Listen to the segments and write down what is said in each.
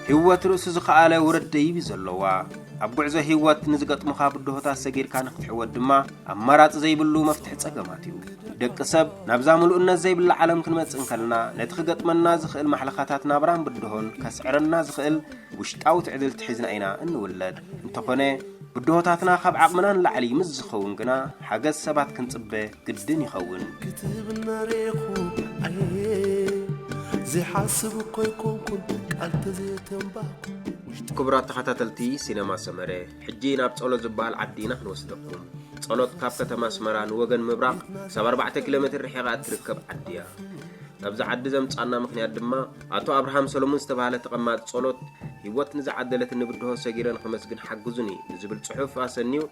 ህይወት ርእሱ ዝኸኣለ ውረድ ደይብ እዩ ዘለዋ። ኣብ ጉዕዞ ህይወት ንዝገጥሙኻ ብድሆታት ሰጊርካ ንኽትሕወድ ድማ ኣማራጺ ዘይብሉ መፍትሒ ጸገማት እዩ። ደቂ ሰብ ናብዛ ምሉእነት ዘይብላ ዓለም ክንመጽእ እንከለና፣ ነቲ ክገጥመና ዝኽእል ማሕለኻታት ናብራን ብድሆን ከስዕረና ዝኽእል ውሽጣዊ ትዕድልቲ ሒዝና ኢና እንውለድ። እንተኾነ፣ ብድሆታትና ካብ ዓቕምና ንላዕሊ ምስ ዝኸውን ግና፣ ሓገዝ ሰባት ክንጽበ ግድን ይኸውን። ክትብና ርኢኹ ኣየ ዘይሓስብ እኮ ኣይኮንኩን ቃል ተዘየተንባኩ። ክቡራት ተኸታተልቲ ሲነማ ሰመረ፣ ሕጂ ናብ ጸሎት ዝበሃል ዓዲ ኢና ክንወስደኩም። ጸሎት ካብ ከተማ ኣስመራ ንወገን ምብራቕ ክሳብ ኣርባዕተ ኪሎ ሜትር ርሒቓ እትርከብ ዓዲ እያ። ናብዚ ዓዲ ዘምጻና ምኽንያት ድማ፣ ኣቶ ኣብርሃም ሰሎሙን ዝተባህለ ተቐማጢ ጸሎት፣ ህይወት ንዝዓደለትኒ ብድሆ ሰጊረ ንኸመስግን ሓግዙኒ ንዝብል ጽሑፍ ኣሰንዩ፣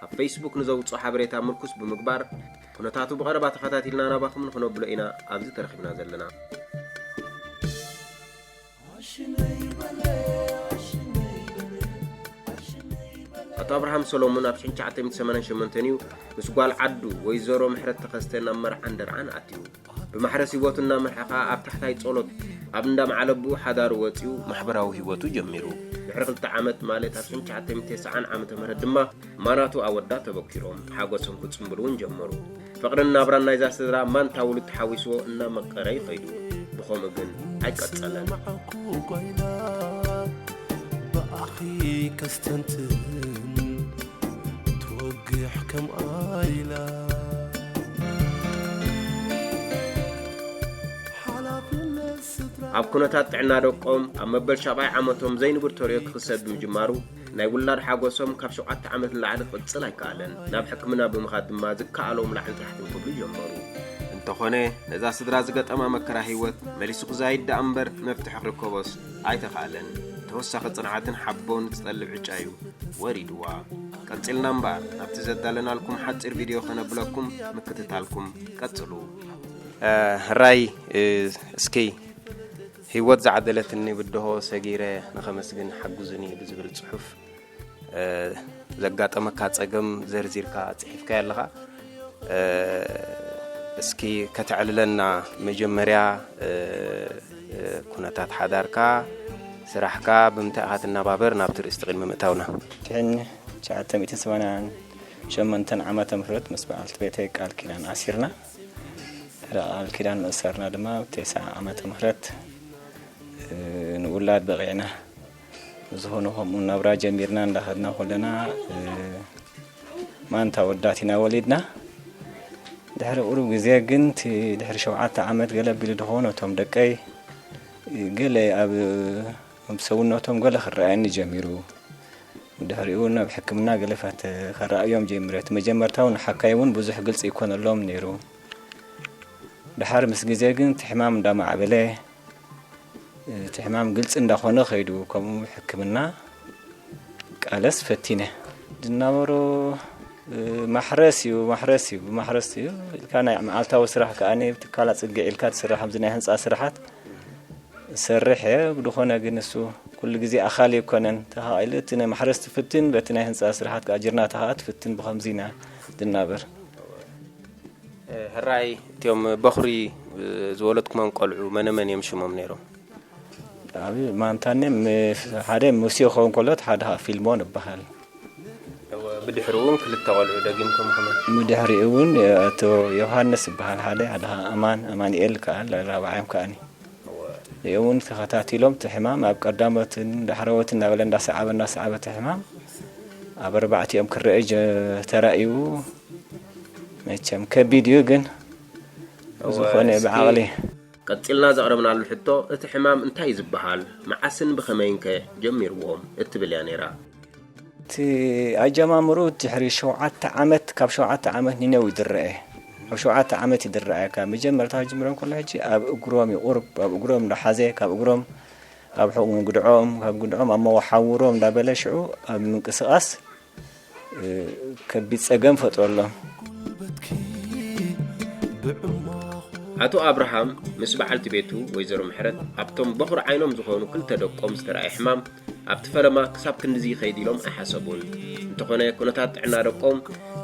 ኣብ ፌስቡክ ንዘውጽኦ ሓበሬታ ምርኩስ ብምግባር፣ ኩነታቱ ብቐረባ ተኸታቲልና ናባኹም ንኽነብሎ ኢና ኣብዚ ተረኺብና ዘለና። ኣቶ ኣብርሃም ሰሎሙን ኣብ ሽሕን ትሽዓተ ሚእትን ሰማንያን ሸሞንተን እዩ ምስ ጓል ዓዱ ወይዘሮ ምሕረት ተኸስተ ናብ መርዓን ደርዓን ኣትዩ። ብማሕረስ ህይወቱ እናመርሐ ኸኣ ኣብ ታሕታይ ጸሎት ኣብ እንዳ መዓለቡ ሓዳሩ ወጺኡ ማሕበራዊ ህይወቱ ጀሚሩ። ድሕሪ ክልተ ዓመት ማለት ኣብ ሽሕን ትሽዓተ ሚእትን ተስዓን ዓመተ ምህረት ድማ ማናቱ ኣወዳ ተበኪሮም ሓጎሶም ክጽንብሉ እውን ጀመሩ። ፍቕርን ናብራን ናይዛ ስድራ ማንታ ውሉድ ተሓዊስዎ እናመቀረ ይኸይዱ። ብኸምኡ ግን ኣይቀጸለን። ብኣኺ ከስተንትን ትወግሕ ከምኣ ኢላ። ኣብ ኩነታት ጥዕና ደቆም ኣብ መበል ሻብዓይ ዓመቶም ዘይንቡር ተርእዮ ክኽሰት ብምጅማሩ፣ ናይ ውላድ ሓጎሶም ካብ ሸውዓተ ዓመት ንላዕሊ ክቕጽል ኣይከኣለን። ናብ ሕክምና ብምኻድ ድማ ዝከኣሎም ላዕልን ታሕትን ክብሉ ጀመሩ። እንተኾነ፣ ነዛ ስድራ ዝገጠማ መከራ ህይወት መሊሱ ክዛይድ ደኣ እምበር መፍትሒ ክርከቦስ ኣይተኻእለን። ተወሳኺ ጽንዓትን ሓቦን ዝጠልብ ዕጫ እዩ ወሪድዋ። ቀጺልና እምበኣር፣ ናብቲ ዘዳለናልኩም ሓጺር ቪድዮ ከነብለኩም ምክትታልኩም ቀጽሉ። እ፣ ሕራይ፣ እ፣ እስኪ ህይወት ዝዓደለትኒ ብድሆ ሰጊረ ንኸመስግን ሓግዙኒ ብዝብል ጽሑፍ፣ እ፣ ዘጋጠመካ ጸገም ዘርዚርካ ጽሒፍካዮ ኣለኻ። እ፣ እስኪ ከተዕልለና መጀመርያ፣ እ፣ እ፣ ኩነታት ሓዳርካ፣ ስራሕካ ብምንታይ ኢኻ ትነባበር ናብቲ ርእስቲ ቅድሚ ምእታውና። ሽሕን ትሽዓተ ሚእትን ሰማንያን ሸሞንተን ዓመተ ምህረት ምስ በዓልቲ ቤተይ ቃል ኪዳን ኣሲርና። ድሕሪ ቃል ኪዳን ምእሳርና ድማ ኣብ ተስዓ ዓመተ ምህረት፣ እ፣ ንውላድ በቒዕና። ዝኾነ ከምኡ ናብራ ጀሚርና እንዳኸድና ከለና፣ እ፣ ማንታ ወዳት ኢና ወሊድና። ድሕሪ ቁሩብ ግዜ ግን፣ እቲ ድሕሪ ሸውዓተ ዓመት ገለ ኣቢሉ ድኾን፣ እቶም ደቀይ፣ እ፣ ገለ ኣብ፣ ኣብ ሰውነቶም ገለ ክረኣየኒ ጀሚሩ። ድሕሪኡ ናብ ሕክምና ገለ ፈተ-፣ ከረኣዮም ጀሚረ። እቲ መጀመርታ እውን ንሓካይ እውን ብዙሕ ግልጺ ይኮነሎም ነይሩ። ድሓር ምስ ግዜ ግን እቲ ሕማም እንዳማዕበለ፣ እቲ ሕማም ግልጺ እንዳኾነ ከይዱ። ከምኡ ሕክምና ቃለስ ፈቲነ። ዝናበሮ፣ እ፣ ማሕረስ እዩ፣ ማሕረስ እዩ፣ ብማሕረስ እዩ ኢልካ ናይ መዓልታዊ ስራሕ ከኣ ትካል ኣጽግዕ ኢልካ ትስራሕ፣ ከምዚ ናይ ህንጻ ስራሓት ሰርሕ እየ። ብድኾነ ግን እሱ ኩሉ ግዜ ኣኻሊ ኣይኮነን። ተኻኢሉ እቲ ናይ ማሕረስ ትፍትን፣ በቲ ናይ ህንጻ ስራሓት ከኣ ጅርናታ ከኣ ትፍትን፣ ብኸምዚ ኢና ዝናበር። እ፣ ሕራይ፣ እቲኦም በኹሪ፣ እ፣ ዝወለድኩሞም ቆልዑ መነ መን እዮም ሽሞም ነይሮም? ኣብ ማንታኔ ም-፣ ሓደ ሙሴ ክኸውን ከሎ፣ እቲ ሓደ ከዓ ፊልሞን ይበሃል። እወ፣ ብድሕሪኡ እውን ክልተ ቆልዑ ደጊምኩም ከመ? ብድሕሪኡ እውን ኣቶ ዮሃንስ ይበሃል ሓደ፣ ሓደ ከዓ ኣማን፣ ኣማኑኤል ከዓ ራብዓዮም ከዓኒ። እወ። እዚኦም እውን ተኸታቲሎም እቲ ሕማም ኣብ ቀዳሞትን ዳሕረዎትን እናበለ እንዳሰዓበ፣ እንዳሰዓበ እቲ ሕማም ኣብ ኣርባዕቲኦም ክረአ ጀ-፣ ተራእዩ። መቸም ከቢድ እዩ፣ ግን እወ፣ ዝኾነ እስኪ ብዓቕሊ። ቀጺልና ዘቕረብናሉ ሕቶ፣ እቲ ሕማም እንታይ እዩ ዝበሃል? መዓስን ብኸመይንከ ጀሚርዎም? እትብል እያ ነይራ። እቲ ኣጀማምሩ ድሕሪ ሸውዓተ ዓመት፣ ካብ ሸውዓተ ዓመት ንነው ይድረአ። ኣብ ሸውዓተ ዓመት ይድረኣካ። መጀመርታ ክጅምሮም ከሎ ሕጂ ኣብ እግሮም እዩ ቁሩብ፣ ኣብ እግሮም እንዳሓዘ፣ ካብ እግሮም፣ ካብ ሕቑ-፣ ግድዖም፣ ካብ ግድዖም ኣብ መወሓውሮም እንዳበለ ሽዑ ኣብ ምንቅስቓስ እ፣ ከቢድ ጸገም ፈጥረሎም። ኣቶ ኣብርሃም ምስ በዓልቲ ቤቱ ወይዘሮ ምሕረት ኣብቶም በኹሪ ዓይኖም ዝኾኑ ክልተ ደቆም ዝተረኣየ ሕማም ኣብቲ ፈለማ ክሳብ ክንድዚ ይኸይድ ኢሎም ኣይሓሰቡን። እንተኾነ ኩነታት ጥዕና ደቆም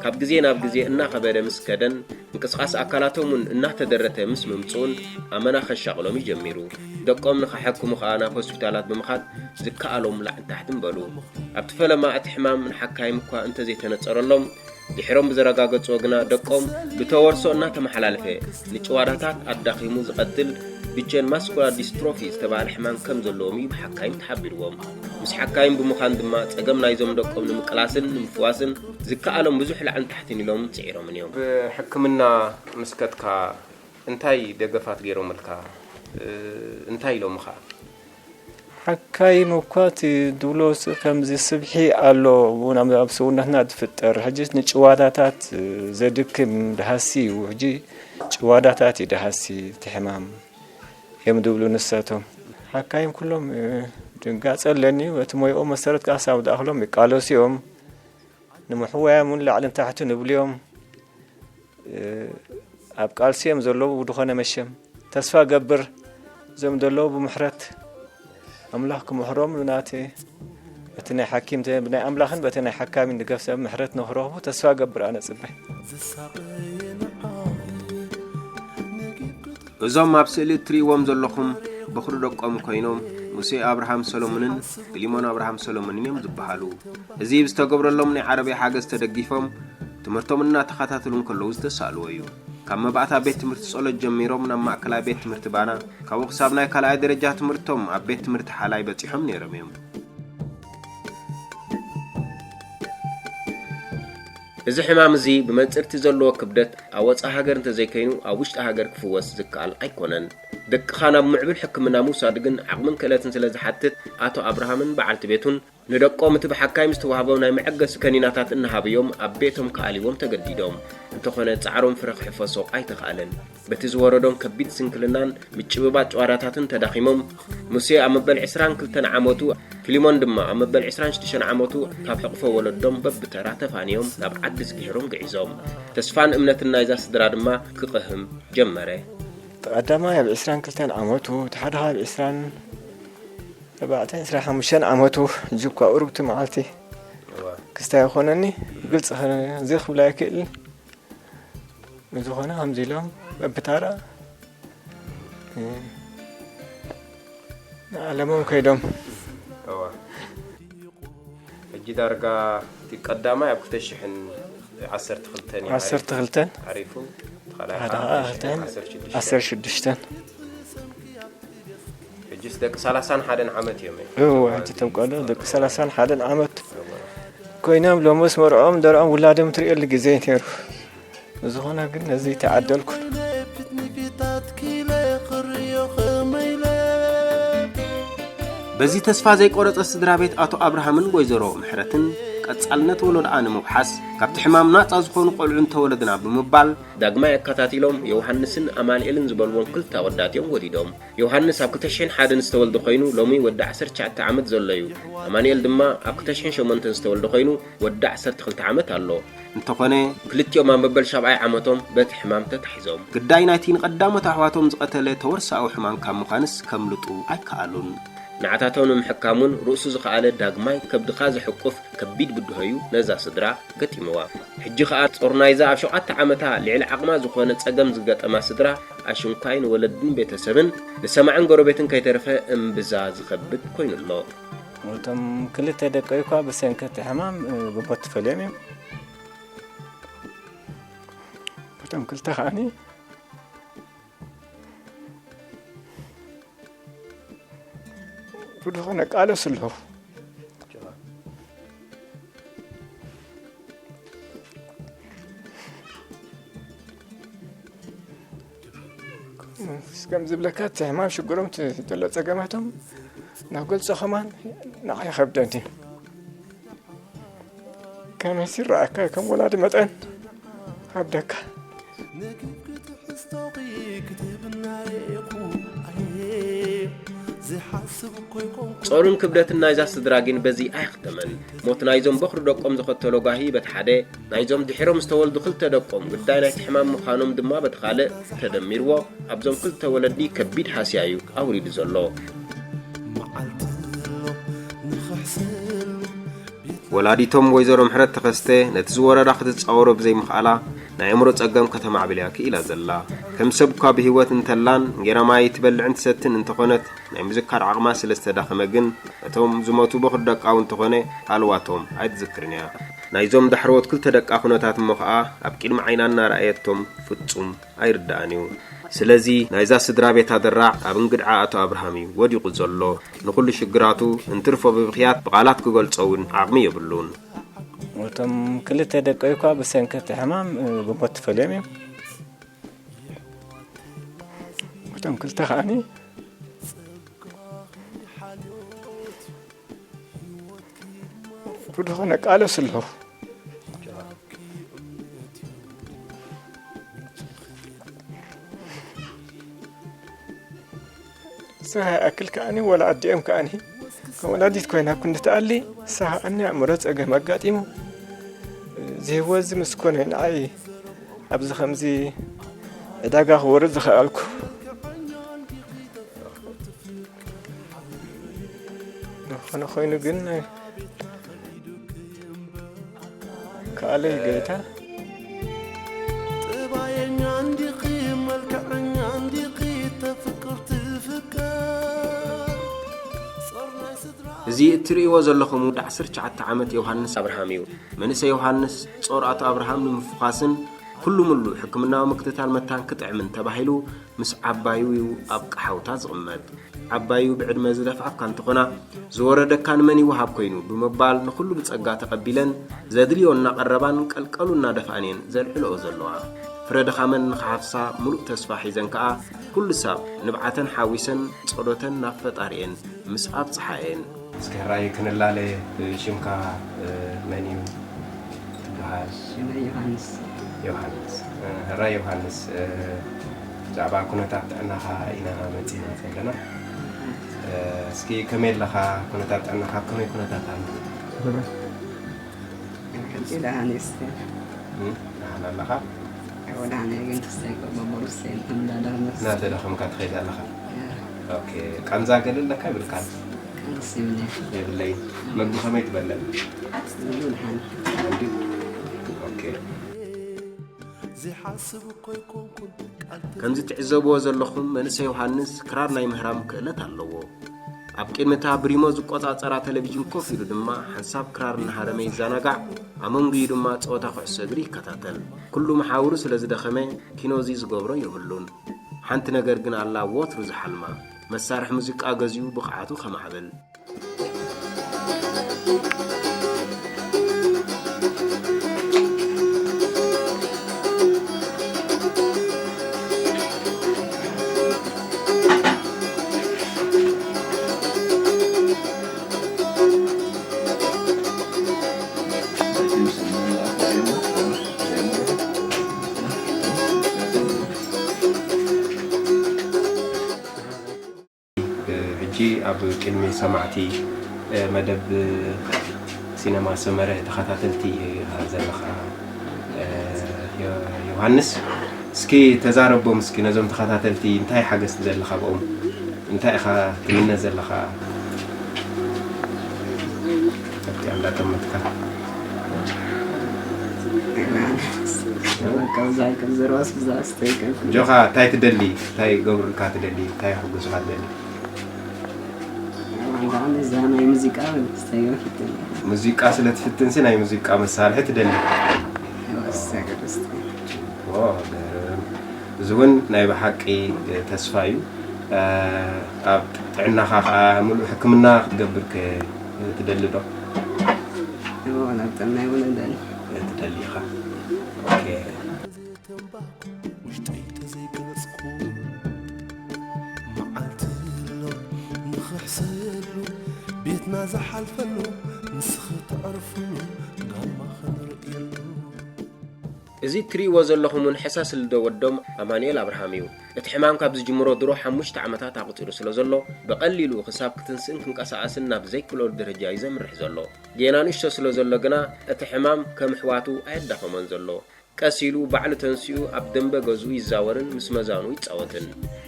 ካብ ግዜ ናብ ግዜ እናኸበደ ምስ ከደን ምንቅስቓስ ኣካላቶም እውን እናተደረተ ምስ ምምፅኡን ኣመና ከሻቕሎም እዩ ጀሚሩ። ደቆም ንኸሐክሙ ኸዓ ናብ ሆስፒታላት ብምኻድ ዝከኣሎም ላዕሊ ታሕትን በሉ። ኣብቲ ፈለማ እቲ ሕማም ንሓካይም እኳ እንተዘይተነፀረሎም ድሕሮም ብዘረጋገጽዎ ግና ደቆም ብተወርሶ እናተመሓላለፈ ንጭዋዳታት ኣዳኺሙ ዝቐትል ዱቸን ማስኩላር ዲስትሮፊ ዝተባህለ ሕማም ከም ዘለዎም እዩ ብሓካይም ተሓቢርዎም። ምስ ሓካይም ብምዃን ድማ ጸገም ናይዞም ደቆም ንምቅላስን ንምፍዋስን ዝከኣሎም ብዙሕ ላዕልን ታሕትን ኢሎም ጽዒሮምን እዮም። ብሕክምና ምስ ከድካ እንታይ ደገፋት ገይሮምልካ? እንታይ ኢሎምኻ? ሓካይም እኳ እቲ ድብሎ ስ-፣ ከምዚ ስብሒ ኣሎ፣ እውን ኣብ፣ ኣብ ሰውነትና ዝፍጠር። ሕጂ ንጭዋዳታት ዘድክም ደሃሲ እዩ። ሕጂ ጭዋዳታት እዩ ደሃሲ እቲ ሕማም እዮም ድብሉ ንሳቶም። ሓካይም ኩሎም፣ እ፣ ድንጋጸ ኣለኒ። በቲ ሞያኦም መሰረት ከኣ ሳብ ዝኣኽሎም ይቃለሱ እዮም። ንምሕዋዮም እውን ላዕልን ታሕትን ይብሉ እዮም። እ፣ ኣብ ቃልሲ እዮም ዘለዉ ብድኾነ መሸም። ተስፋ ገብር እዞም ዘለዉ ብምሕረት ኣምላኽ ክምሕሮም ናቲ በቲ ናይ ሓኪም ተ-፣ ብናይ ኣምላኽን በቲ ናይ ሓካሚን ድገፍ ሰብ ምሕረት ንኽረኽቡ ተስፋ ገብር ኣነ ጽበይ። እዞም ኣብ ስእሊ እትርእይዎም ዘለኹም በኹሪ ደቆም ኮይኖም፣ ሙሴ ኣብርሃም ሰሎሞንን ፊሊሞን ኣብርሃም ሰሎሞንን እዮም ዝበሃሉ። እዚ ብዝተገብረሎም ናይ ዓረብያ ሓገዝ ተደጊፎም፣ ትምህርቶም እናተኸታተሉ እንከለዉ ዝተሳእልዎ እዩ። ካብ መባእታ ቤት ትምህርቲ ጸሎት ጀሚሮም ናብ ማእከላይ ቤት ትምህርቲ ባና፣ ካብኡ ክሳብ ናይ ካልኣይ ደረጃ ትምህርቶም ኣብ ቤት ትምህርቲ ሓላይ በጺሖም ነይሮም እዮም። እዚ ሕማም እዚ ብመንጽርቲ ዘለዎ ክብደት ኣብ ወጻኢ ሃገር እንተዘይከይኑ ኣብ ውሽጢ ሃገር ክፍወስ ዝከኣል ኣይኮነን። ደቅኻ ናብ ምዕቡል ሕክምና ምውሳድ ግን ዓቕምን ክእለትን ስለ ዝሓትት ኣቶ ኣብርሃምን በዓልቲ ቤቱን ንደቆም እቲ ብሓካይም ዝተዋህቦም ናይ መዐገሲ ከኒናታት እናሃብዮም ኣብ ቤቶም ክኣልይዎም ተገዲዶም። እንተኾነ ጻዕሮም ፍረ ክሕፈሶ ኣይተኻእለን። በቲ ዝወረዶም ከቢድ ስንክልናን ምጭብባጥ ጭዋዳታትን ተዳኺሞም፣ ሙሴ ኣብ መበል ዕስራን ክልተን ዓመቱ፣ ፊሊሞን ድማ ኣብ መበል ዕስራን ሽዱሽተን ዓመቱ ካብ ሕቕፎ ወለዶም በብተራ ተፋንዮም ናብ ዓዲ ዝግሄሮም ግዒዞም። ተስፋን እምነትን ናይዛ ስድራ ድማ ክቕህም ጀመረ። እቲ ቀዳማይ ኣብ ዕስራን ክልተን ዓመቱ፣ እቲ ሓደ ኣብ ዕስራን ኣርባዕተን፣ ዕስራን ሓሙሽተን ዓመቱ፣ ሕጂ እኳ ቁሩብ እቲ መዓልቲ እዋ። ክስታይ ይኾነኒ፣ ግልፂ ኸ-፣ እዚ ክብላ ኣይክእልን። ንዝኾነ ከምዚ ኢሎም በብታራ፣ እ፣ ንዓለሞም ከይዶም። እዋ። ሕጂ ዳርጋ እቲ ቀዳማይ ኣብ ክልተ ሽሕን ዓሰርተ ክልተን እዩ ዓሰርተ ክልተን። ዓሪፉ። ዓሪፉ። እቲ ካልኣይ ሓደ ከዓ ከዓ ክልተ ሽሕን ዓሰርተ ሽዱሽተን። ዓሰርተ ሽዱሽተን። ሕጂስ ደቂ ሰላሳን ሓደን ዓመት እዮም፣ እ? እወ፣ ሕጂ እቶም ቆልዑ ደቂ ሰላሳን ሓደን ዓመት እወ። ኮይኖም፣ ሎምስ መርዖም፣ ደርዖም፣ ውላዶም ትርእየሉ ግዜ እዩ ነይሩ። ብዝኾነ ግን ነዚ ተዓደልኩን። በዚ ተስፋ ዘይቆረጸ ስድራ ቤት ኣቶ ኣብርሃምን ወይዘሮ ምሕረትን ቀጻልነት ወለዶኣ ንምውሓስ፣ ካብቲ ሕማም ናጻ ዝኾኑ ቆልዑ እንተወለድና ብምባል፣ ዳግማይ ኣከታቲሎም ዮሃንስን ኣማንኤልን ዝበልዎም ክልተ ኣወዳት እዮም ወሊዶም። ዮሃንስ ኣብ ክልተ ሽሕን ሓደን ዝተወልደ ኮይኑ፣ ሎሚ ወዲ ዓሰርተ ትሽዓተ ዓመት ዘሎ እዩ። ኣማንኤል ድማ ኣብ ክልተ ሽሕን ሸሞንተን ዝተወልደ ኮይኑ፣ ወዲ ዓሰርተ ክልተ ዓመት ኣሎ። እንተኾነ፣ ክልቲኦም ኣብ መበል ሻብዓይ ዓመቶም በቲ ሕማም ተታሒዞም። ግዳይ ናይቲ ንቐዳሞት ኣሕዋቶም ዝቐተለ ተወርሳኣዊ ሕማም ካብ ምዃንስ ከምልጡ ኣይከኣሉን። ንዓታቶም ንምሕካም እውን ርእሱ ዝኸኣለ ዳግማይ ከብድኻ ዘሕቁፍ ከቢድ ብድሆ እዩ ነዛ ስድራ ገጢምዋ። ሕጂ ኸኣ ጾር ናይዛ ኣብ ሸውዓተ ዓመታ ልዕሊ ዓቕማ ዝኾነ ጸገም ዝገጠማ ስድራ ኣሽንኳይ ንወለድን ቤተሰብን ንሰማዕን ጎረቤትን ከይተረፈ እምብዛ ዝኸብድ ኮይኑ ኣሎ። እቶም ክልተ ደቀይ እኳ ብሰንኪ እቲ ሕማም፣ እ፣ ብሞት ተፈልዮም እዮም። እቶም ክልተ ከዓኒ ብድኾነ ቃለሱ ኣለዉ። ከም ዝብለካ እቲ ሕማም ሽግሮም እቲ ዘሎ ጸገማቶም ናብ ገልጾ ከማን ንዓይ ይኸብደኒ። ከመይ ይረኣካ ከም ወላዲ መጠን ከብደካ። ጾርን ክብደትን ናይዛ ስድራ ግን በዚ ኣይኽተመን። ሞት ናይዞም በኹሪ ደቆም ዘኸተሎ ጓሂ በቲ ሓደ፣ ናይዞም ድሒሮም ዝተወልዱ ክልተ ደቆም ግዳይ ናይቲ ሕማም ምዃኖም ድማ በቲ ካልእ ተደሚርዎ፣ ኣብዞም ክልተ ወለዲ ከቢድ ሃስያ እዩ ኣውሪዱ ዘሎ። መዓልቲ ኣሎ ንኸ ወላዲቶም ወይዘሮ ምሕረት ተኸስተ ነቲ ዝወረዳ ክትጻወሮ ብዘይምኽኣላ ናይ ኣእምሮ ጸገም ከተማዕብል እያ ክኢላ ዘላ። ከም ሰብ እኳ ብህይወት እንተላን እንጌራ ማይ ትበልዕን ትሰትን እንተኾነት ናይ ምዝካር ዓቕማ ስለ ዝተዳኸመ ግን እቶም ዝሞቱ በኹር ደቃ እውን እንተኾነ ሃልዋቶም ኣይትዝክርን እያ። ናይዞም ዳሕረዎት ክልተ ደቃ ኩነታት እሞ ኸኣ ኣብ ቅድሚ ዓይና እናረኣየቶም ፍጹም ኣይርድኣን እዩ። ስለዚ ናይዛ ስድራ ቤት ኣደራዕ ኣብ እንግድዓ ኣቶ ኣብርሃም እዩ ወዲቑ ዘሎ። ንኹሉ ሽግራቱ እንትርፎ ብብኽያት ብቓላት ክገልጾ እውን ዓቕሚ የብሉን። እቶም ክልተ ደቀይ እኳ ብሰንኪ እቲ ሕማም ብሞት ተፈልዮም እዮም። እቶም ክልተ ከዓኒ ብድኾነ ቃለስ ኣለኹ። ንስኻ ይኣክል ከኣኒ ወላ ኣዲኦም ከኣኒ ከም ወላዲት ኮይና ክንዲ ትኣሊ ንስኻ ከኣኒ ኣእምሮ ጸገም ኣጋጢሙ እዚ ህይወት እዚ ምስ ኮነ ንዓይ ኣብዚ ከምዚ ዕዳጋ ክወርድ ዝኸኣልኩ። ዝኾነ ኮይኑ ግን ከኣለይ ጌታ። ጥባየኛ እንዲኺ መልክዐኛ እንዲኺ ተፍቅር ትፍቀር ጾር ናይ ስድራ እዚ እትርእይዎ ዘለኹም ወዲ ዓሰርተ ትሽዓተ ዓመት ዮሃንስ ኣብርሃም እዩ። መንእሰይ ዮሃንስ ጾር ኣቶ ኣብርሃም ንምፍዃስን ኩሉ ምሉ ሕክምናዊ ምክትታል መታን ክጥዕምን ተባሂሉ ምስ ዓባዩ እዩ ኣብ ቀሓውታ ዝቕመጥ። ዓባዩ ብዕድመ ዝደፍኣካ እንተኾና ዝወረደካ ንመን ይወሃብ ኮይኑ ብምባል ንኹሉ ብጸጋ ተቐቢለን ዘድልዮ እናቐረባን ቀልቀሉ እናደፍኣን እየን ዘልዕልኦ ዘለዋ። ፍረ ድኻመን ንኽሓፍሳ ምሉእ ተስፋ ሒዘን ከኣ ኩሉ ሳብ ንብዓተን ሓዊሰን ጸሎተን ናብ ፈጣሪኤን ምስ ኣብጽሓ እየን። እስኪ ሕራይ ክንላለ ሽምካ መን እዩ ትበሃል? ሽመይ ዮሃንስ። ዮሃንስ። ሕራይ ዮሃንስ ብዛዕባ ኩነታት ጥዕናኻ ኢና መጺና ዘለና። እስኪ ከመይ ኣለኻ? ኩነታት ጥዕናኻ ኣብ ከመይ ኩነታት ኣሎ? ሕጂ ደሓን እየ እስቲ። ደሓን ኣለኻ? ወደ ኣነ ግን ክስተይ በቦሩ ስተይ እንዳደረመስ እናተደኸምካ ትኸይድ ኣለኻ? ኦኬ። ቃንዛ ገለ ኣለካ ይብልካ? ቀንስ ይብለይ። የብለይ። መግቢ ከመይ ትበልዕ? ዝብሉ ደሓን። ኦኬ። ከምዚ ትዕዘብዎ ዘለኹም መንእሰይ ዮሃንስ ክራር ናይ ምህራም ክእለት ኣለዎ። ኣብ ቅድሚ እታ ብሪሞት ዝቆጻጸራ ቴሌቪዥን ኮፍ ኢሉ ድማ ሓንሳብ ክራር እናሃረመ ይዘናጋዕ፣ ኣመንጉዩ ድማ ጸወታ ኩዕሶ እግሪ ይከታተል። ኩሉ መሓውሩ ስለ ዝደኸመ ኪኖዚ ዝገብሮ የብሉን። ሓንቲ ነገር ግን ኣላ ወትሩ ዝሓልማ፣ መሳርሒ ሙዚቃ ገዚኡ ብቕዓቱ ከማዕብል። ሕጂ ኣብ ቅድሚ ሰማዕቲ መደብ ሲነማ ሰመረ ተኸታተልቲ ዘለኻ ዮሃንስ፣ እስኪ ተዛረቦም እስኪ ነዞም ተኸታተልቲ እንታይ ሓገዝ ትደሊ ካብኦም? እንታይ ኢኻ ትምነ ዘለኻ? ኣብቲ እንዳጠመትካ ካብዛ ከዘረባስ ብዛ ስተይቀ ጆኻ እንታይ ትደሊ? እንታይ ገብሩልካ ትደሊ? እንታይ ክሕጉስካ ትደሊ? እዛ ናይ ሙዚቃ ስተይቀ ፍትን ሙዚቃ ስለ ትፍትንሲ ናይ ሙዚቃ መሳርሒ ትደሊ? ወሰገ ደስታ ኦ፣ ገርም። እዚ እውን ናይ ብሓቂ ተስፋ እዩ። ኣብ ጥዕናኻ ከዓ ምሉእ ሕክምና ክትገብር ከ ትደሊ ዶ? ናብ ጥዕና ይውለደኒ ትደሊ ኢኻ። ኦኬ። ተንባኩ ውሽጠይ ተዘይገለጽኩ መዓልቲ ኣሎ ንኽሕሰሉ ቤትና ዝሓልፈሉ ንስኺ ተዕርፍሉ ጋማ ክንርእየሉ እዚ እትርእይዎ ዘለኹም እውን ሕሳስ ልደ ወዶም ኣማኑኤል ኣብርሃም እዩ። እቲ ሕማም ካብ ዝጅምሮ ድሮ ሓሙሽተ ዓመታት ኣቑጺሩ ስለ ዘሎ ብቐሊሉ ክሳብ ክትንስእን ክንቀሳቐስን ናብ ዘይክእለሉ ደረጃ እዩ ዘምርሕ ዘሎ። ጌና ንእሽቶ ስለ ዘሎ ግና እቲ ሕማም ከም ኣሕዋቱ ኣየዳኸሞን ዘሎ። ቀስ ኢሉ ባዕሉ ተንሲኡ ኣብ ደንበ ገዝኡ ይዛወርን ምስ መዛኑ ይጻወትን።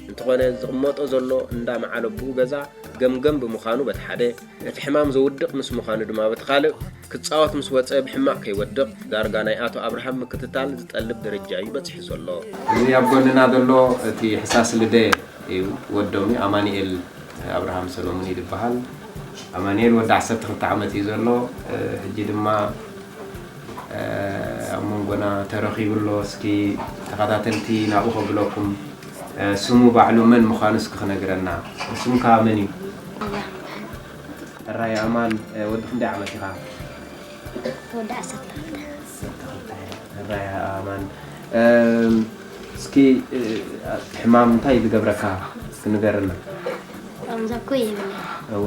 እንተኾነ ዝቕመጦ ዘሎ እንዳ መዓለብኡ ገዛ ገምገም ብምዃኑ በቲ ሓደ፣ እቲ ሕማም ዘውድቕ ምስ ምዃኑ ድማ በቲ ካልእ፣ ክጻወት ምስ ወጸ ብሕማቕ ከይወድቕ ዳርጋ ናይ ኣቶ ኣብርሃም ምክትታል ዝጠልብ ደረጃ እዩ በጺሑ ዘሎ። እዚ ኣብ ጎንና ዘሎ እቲ ሕሳስ ልደ እዩ፣ ወዶም እዩ፣ ኣማኑኤል ኣብርሃም ሰሎሙን እዩ ዝበሃል። ኣማኑኤል ወዲ ዓሰርተ ክልተ ዓመት እዩ ዘሎ። ሕጂ ድማ ኣብ መንጎና ተረኺቡ ኣሎ። እስኪ ተኸታተልቲ ናብኡ ከብለኩም፣ ስሙ ባዕሉ መን ምዃኑ እስኪ ክነግረና። ስምካ መን እዩ? ሕራይ ኣማን፣ ወዲ ክንደይ ዓመት ኢኻ? ወዲ ዓሰርተ ክልተ። ዓሰርተ ክልተ። ሕራይ ኣማን፣ እስኪ ሕማም እንታይ ዝገብረካ እስኪ ንገረና። ቃንዛ እኮ የብለይ። እወ።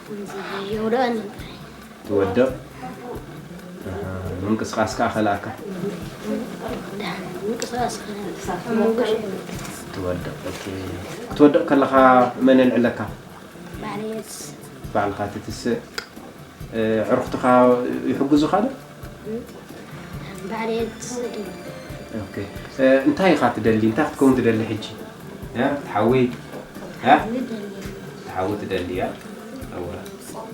ከምዚ የውድቐኒ። ትወድቕ? ኣሃ፣ ምንቅስቓስ ከኣ ከልኣካ? ምንቅስቓስ ከልኣካ። ትወድቕ። ኦኬ። ክትወድቕ ከለኻ መን የልዕለካ? ባዕለይ እየ ዝትስእ። ባዕልኻ ትትስእ። እ፣ ኣዕሩኽትኻ ይሕግዙኻ ዶ? ባዕለይ እየ ዝትስእ ድዩ? ኦኬ። እ፣ እንታይ ኢኻ ትደሊ? እንታይ ክትከውን ትደሊ ሕጂ? እ? ትሓዊ? እ? ሓዊ ደልየ። ትሓዊ ትደሊ እያ? እወ። ጽቡቕ።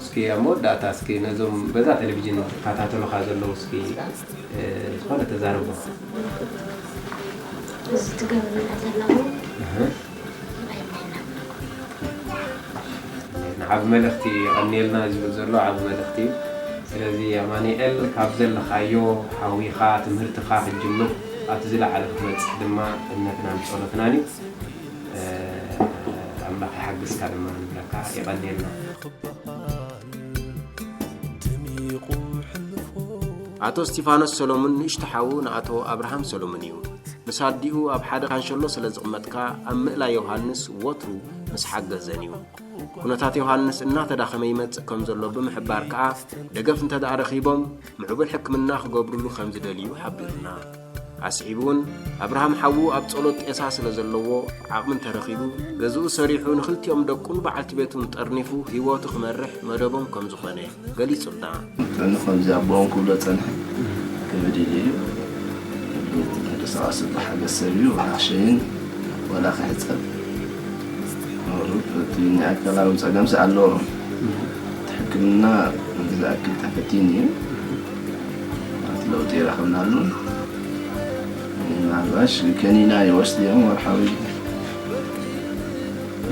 እስኪ ኣብ መወዳእታ እስኪ ነዞም በዛ ቴሌቪዥን ዝከታተሉኻ ዘለዉ እስኪ፣ እ፣ ዝኾነ ተዛረቦ። እዚ ትገብርና ዘለኹም እህ። ንዓቢ መልእኽቲ የቐንየልና ዝብል ዘሎ ዓቢ መልእኽቲ እዩ። ስለዚ ኣማኑኤል፣ ካብ ዘለኻዮ ሓዊኻ ትምህርትኻ ክትጅምር ኣብቲ ዝለዓለ ክትበጽሕ ድማ እምነትናን ጸሎትናን እዩ። ኣምላኽ ይሓግዝካ ድማ ንብለካ። የቐንየልና። ኣቶ እስቲፋኖስ ሰሎሙን ንእሽቶ ሓዉ ንኣቶ ኣብርሃም ሰሎሙን እዩ። ምስ ኣዲኡ ኣብ ሓደ ካንሸሎ ስለ ዝቕመጥካ ኣብ ምእላይ ዮሃንስ ወትሩ ምስ ሓገዘን እዩ። ኩነታት ዮሃንስ እናተዳኸመ ይመጽእ ከም ዘሎ ብምሕባር ከኣ ደገፍ እንተ ደኣ ረኺቦም ምዕቡል ሕክምና ክገብርሉ ከም ዝደልዩ ሓቢሩና። ኣስዒቡ እውን ኣብርሃም ሓዉ ኣብ ጸሎት ጤሳ ስለ ዘለዎ ዓቕሚ እንተረኺቡ ገዝኡ ሰሪሑ ንኽልቲኦም ደቁን በዓልቲ ቤቱን ጠርኒፉ ህይወቱ ክመርሕ መደቦም ከም ዝኾነ ገሊጹልና። ጥዕና ከምዚ ኣቦኦም ክብሎ ጸንሐ። ከበድ ኢሉ እዩ። ምንቅስቓስ ዝበሃል ሓገዝ ሰብ እዩ። ወላ ክሸይን ወላ ክሕጸብ። እቲ ናይ ኣካላዊ ጸገምሲ ኣለዎ። እቲ ሕክምና ንዝኣክል ተፈቲኑ እዩ። ማለት ለውጢ ይረኸብናሉ። ምናልባሽ ከኒና ይወስድ እዮም፣ ወርሓዊ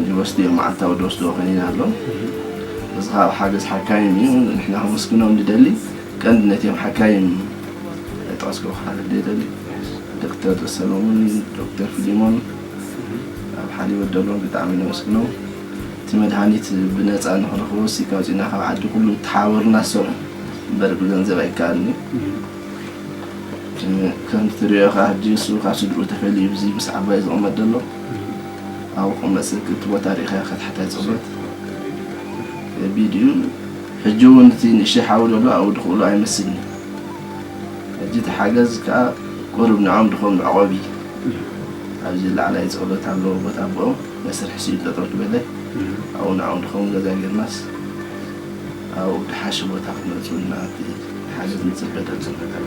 ይወስድ እዮም፣ መዓልታዊ ዝወስድዎ ከኒና ኣሎ። እዚ ካብ ሓገዝ ሓካይም እዩ። ንሕና ከመስግኖም ንደሊ፣ ቀንዲ ነቲኦም ሓካይም ጠቐስኩ ክሓልፍ ይደሊ። ዶክተር ሰሎሙን፣ ዶክተር ፊሊሞን ኣብ ሓሊቦት ዘለዉ ብጣዕሚ ነመስግኖም። እቲ መድሃኒት ብነፃ ንኽረኽቦ ሲ ካብ ውፅኢና ካብ ዓዲ ኩሉ ተሓባበሩና ዝሰርሑ እምበር ብገንዘብ ኣይከኣልን እዩ። ከምቲ ትሪኦ ከዓ ሕጂ እሱ ካብ ስድርኡ ተፈልዩ እዚ ምስ ዓባይ ዝቕመጥ ዘሎ ኣብኡ ክመፅእ እቲ ቦታ ርኢኻ ከተሕታይ ፀሎት ከቢድ እዩ። ሕጂ እውን እቲ ንእሽተይ ሓዊ ዘሎ ኣብኡ ድኽእሉ ኣይመስልን እዩ። ሕጂ እቲ ሓገዝ ከዓ ቁሩብ ንዕኦም ድኾም መዕቆቢ ኣብዚ ላዕላይ ጸሎት ኣለዎ ቦታ ኣቦኦም መስርሕ ስኢሉ ጠጠው ዝበለ ኣብኡ ንዕኦም ድኾም ገዛ ጌርናስ ኣብኡ ድሓሸ ቦታ ክመፁልና እቲ ሓገዝ ንፅበ ደሎ።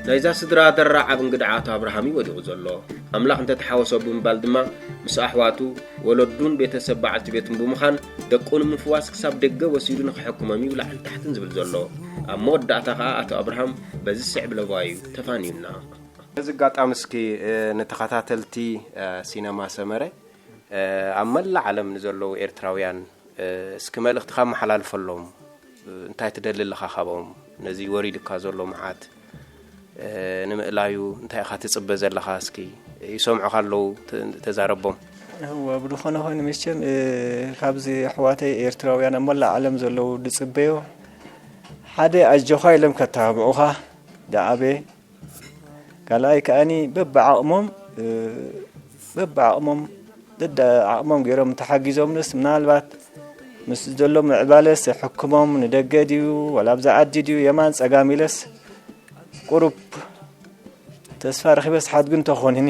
ናይዛ ስድራ ደራዓብ እንግድዓ ኣቶ ኣብርሃም እዩ ወዲቑ ዘሎ። ኣምላኽ እንተተሓወሶ ብምባል ድማ ምስ ኣሕዋቱ፣ ወለዱን ቤተሰብ በዓልቲ ቤቱን ብምዃን ደቁ ንምፍዋስ ክሳብ ደገ ወሲዱ ንኽሕክሞም እዩ ላዕልን ታሕትን ዝብል ዘሎ። ኣብ መወዳእታ ኸኣ ኣቶ ኣብርሃም በዚ ስዕብ ለባዩ ተፋንዩና። በዚ ኣጋጣሚ እስኪ፣ እ፣ ንተኸታተልቲ፣ እ፣ ሲነማ ሰመረ፣ እ፣ ኣብ መላእ ዓለም ንዘለዉ ኤርትራውያን፣ እ፣ እስኪ መልእኽትኻ ኣመሓላልፈሎም። እንታይ ትደሊ ኣለኻ ካብኦም? ነዚ ወሪዱካ ዘሎ መዓት፣ እ፣ ንምእላዩ እንታይ ኢኻ ትጽበ ዘለኻ? እስኪ ይሰምዑኻ ኣለዉ፣ ተ-፣ ተዛረቦም። እወ፣ ብዝኾነ ኾይኑ መቸም፣ እ፣ ካብዚ ኣሕዋተይ ኤርትራውያን ኣብ መላእ ዓለም ዘለዉ ዝጽበዮ፣ ሓደ ኣጆኻ ኢሎም ከተባብዑኻ፣ ዝዓበየ ካልኣይ ከኣኒ በብዓቕሞም፣ እ፣ በብዓቕሞም፣ ደደ ዓቕሞም ገይሮም እንተሓጊዞምንስ፣ ምናልባት ምስ ዘሎ ምዕባለስ ሕክሞም ንደገ ድዩ፣ ዋላ ኣብዛ ዓዲ ድዩ፣ የማን ጸጋም ኢለስ፣ ቁሩብ ተስፋ ረኺበስ ሓድጊ እንተኾንኒ፣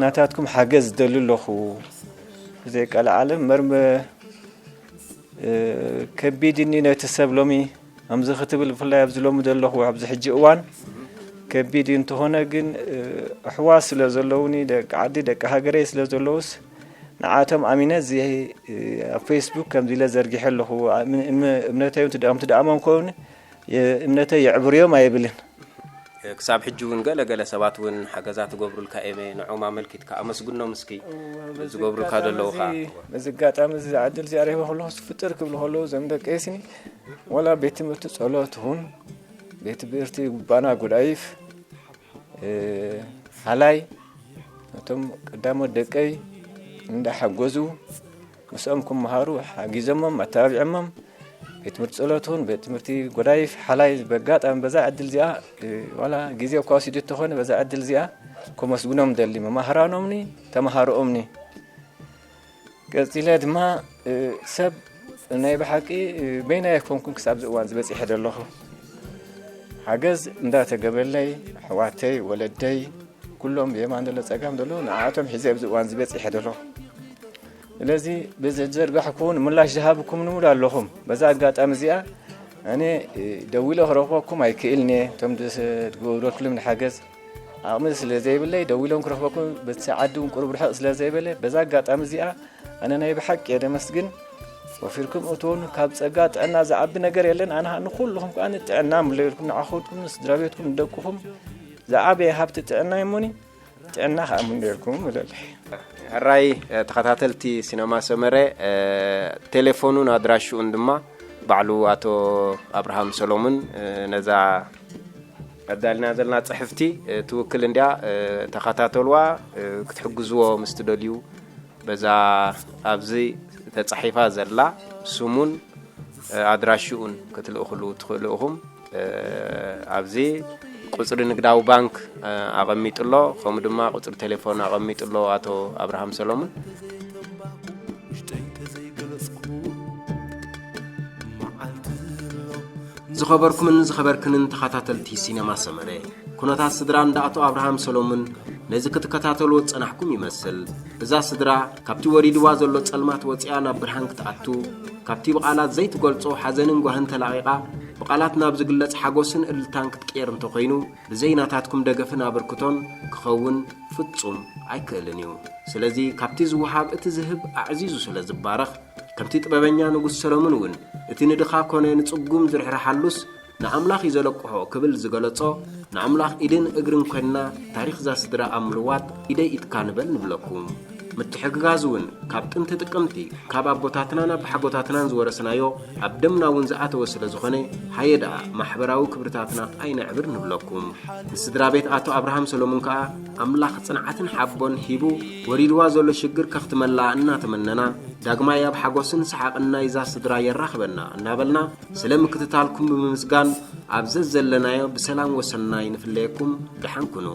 ናታትኩም ሓገዝ ዝደሊ ኣለኹ። ብዘይቃል ዓለም መርመ ከቢድ እኒ ነቲ ሰብ ሎሚ ከምዚ ክትብል፣ ብፍላይ ኣብዚ ሎሚ ዘለኹ ኣብዚ ሕጂ እዋን ከቢድ እዩ። እንተኾነ ግን ኣሕዋት ስለ ዘለውኒ፣ ደቂ ዓዲ ደቂ ሃገረይ ስለ ዘለውስ ንዓቶም ኣሚነ እዚ ኣብ ፌስቡክ ከምዚ ኢለ ዘርጊሐ ኣለኹ። እምነተይ ትድኣም ትድኣሞም ከውን እምነተይ የዕብርዮም ኣይብልን። ክሳብ ሕጂ እውን ገለ ገለ ሰባት እውን ሓገዛ ትገብሩልካ እየመ ንዖም ኣመልኪትካ ኣመስግኖም እስኪ ዝገብሩልካ ዘለውኻ። በዚ ኣጋጣሚ እዚ ዕድል እዚኣ ረኺበ ከለኹ ፍጥር ክብሉ ከለዉ እዞም ደቀይስኒ ዋላ ቤት ትምህርቲ ጸሎት እውን ቤት ትምህርቲ ጉባና ጉዳይፍ ሓላይ ነቶም ቀዳሞት ደቀይ እንዳሓገዙ ምስኦም ክመሃሩ ሓጊዞሞም ኣተባቢዖሞም ቤት ትምህርቲ ጸሎት እውን ቤት ትምህርቲ ጎዳይፍ ሓላይ በጋጣሚ በዛ ዕድል እዚኣ ዋላ ግዜ እኳ ወሲዱ እንተኾነ በዛ ዕድል እዚኣ ከመስግኖም ደሊ መማህራኖምኒ ተማሃሮኦምኒ። ቀጺለ ድማ ሰብ ናይ ብሓቂ በይናይ ኣይኮንኩን ክሳብ እዚ እዋን ዝበጺሐ ዘለኹ ሓገዝ እንዳተገበለይ ኣሕዋተይ ወለደይ ኩሎም ብየማን ዘሎ ጸጋም ዘሎ ንዓቶም ሒዘ ኣብዚ እዋን ዝበጺሐ ዘለኹ። ስለዚ ብዝዘርጋሕኩም ምላሽ ዝሃብኩም ንሙሉ ኣለኹም። በዛ ኣጋጣሚ እዚኣ ኣነ ደዊለ ክረኽበኩም ኣይክእልን እየ። እቶም ዝገብረኩልም ንሓገዝ ዓቕሚ ስለ ዘይብለይ ደዊሎም ክረኽበኩም በቲ ዓዲ እውን ቁሩብ ርሕቕ ስለ ዘይበለ በዛ ኣጋጣሚ እዚኣ ኣነ ናይ ብሓቂ እየ ደመስግን። ወፊርኩም እትውን ካብ ጸጋ ጥዕና ዝዓቢ ነገር የለን። ኣነ ንኹልኹም ከኣ ጥዕና ምለየልኩም ንዓኹም ንስድራ ቤትኩም ንደቅኹም ዝዓበየ ሃብቲ ጥዕና ይሞኒ ጥዕና ከዓ ምንደልኩም ምለለይ። ሕራይ ተኸታተልቲ ሲነማ ሰመረ ቴሌፎኑን ኣድራሽኡን ድማ ባዕሉ ኣቶ ኣብርሃም ሰሎሙን ነዛ ኣዳልና ዘለና ጽሕፍቲ ትውክል እንዲያ ተኸታተልዋ ክትሕግዝዎ ምስ ትደልዩ በዛ ኣብዚ ተጻሒፋ ዘላ ስሙን ኣድራሽኡን ክትልእኽሉ ትኽእሉ ኢኹም። ኣብዚ ቁፅሪ ንግዳዊ ባንክ ኣቐሚጡ ኣሎ፣ ከምኡ ድማ ቁፅሪ ቴሌፎን ኣቐሚጡ ኣሎ ኣቶ ኣብርሃም ሰሎሙን። ዝኸበርኩምን ዝኸበርክንን ተኸታተልቲ ሲነማ ሰመረ፣ ኩነታት ስድራ እንዳ ኣቶ ኣብርሃም ሰሎሙን ነዚ ክትከታተልዎ ዝጸናሕኩም ይመስል። እዛ ስድራ ካብቲ ወሪድዋ ዘሎ ጸልማት ወጺኣ ናብ ብርሃን ክትኣቱ፣ ካብቲ ብቓላት ዘይትገልጾ ሓዘንን ጓህን ተላቒቓ ብቓላት ናብ ዝግለጽ ሓጎስን እልልታን ክትቅየር እንተኾይኑ፣ ብዘይ ናታትኩም ደገፍን ኣበርክቶን ክኸውን ፍጹም ኣይክእልን እዩ። ስለዚ ካብቲ ዝወሃብ እቲ ዝህብ ኣዕዚዙ ስለ ዝባረኽ፣ ከምቲ ጥበበኛ ንጉስ ሰሎሙን እውን እቲ ንድኻ ኮነ ንጽጉም ዝርሕርሓሉስ ንኣምላኽ እዩ ዘለቅሖ ክብል ዝገለጾ፣ ንኣምላኽ ኢድን እግርን ኮይንና ታሪኽ እዛ ስድራ ኣብ ምልዋጥ ኢደይ ኢድካ ንበል ንብለኩም። ምትሕግጋዝ እውን ካብ ጥንቲ ጥቅምቲ ካብ ኣቦታትናን ኣቦሓጎታትናን ዝወረስናዮ ኣብ ደምና እውን ዝኣተወ ስለ ዝኾነ ሃየ ደኣ ማሕበራዊ ክብርታትና ኣይነዕብር ንብለኩም። ንስድራ ቤት ኣቶ ኣብርሃም ሰሎሙን ከኣ ኣምላኽ ጽንዓትን ሓቦን ሂቡ ወሪድዋ ዘሎ ሽግር ከኽትመላ እናተመነና ዳግማይ ኣብ ሓጎስን ሰሓቕን ናይዛ ስድራ የራኽበና እናበልና ስለ ምክትታልኩም ብምምስጋን ኣብ ዘዘለናዮ ብሰላም ወሰናይ ንፍለየኩም። ደሓን ኩኑ።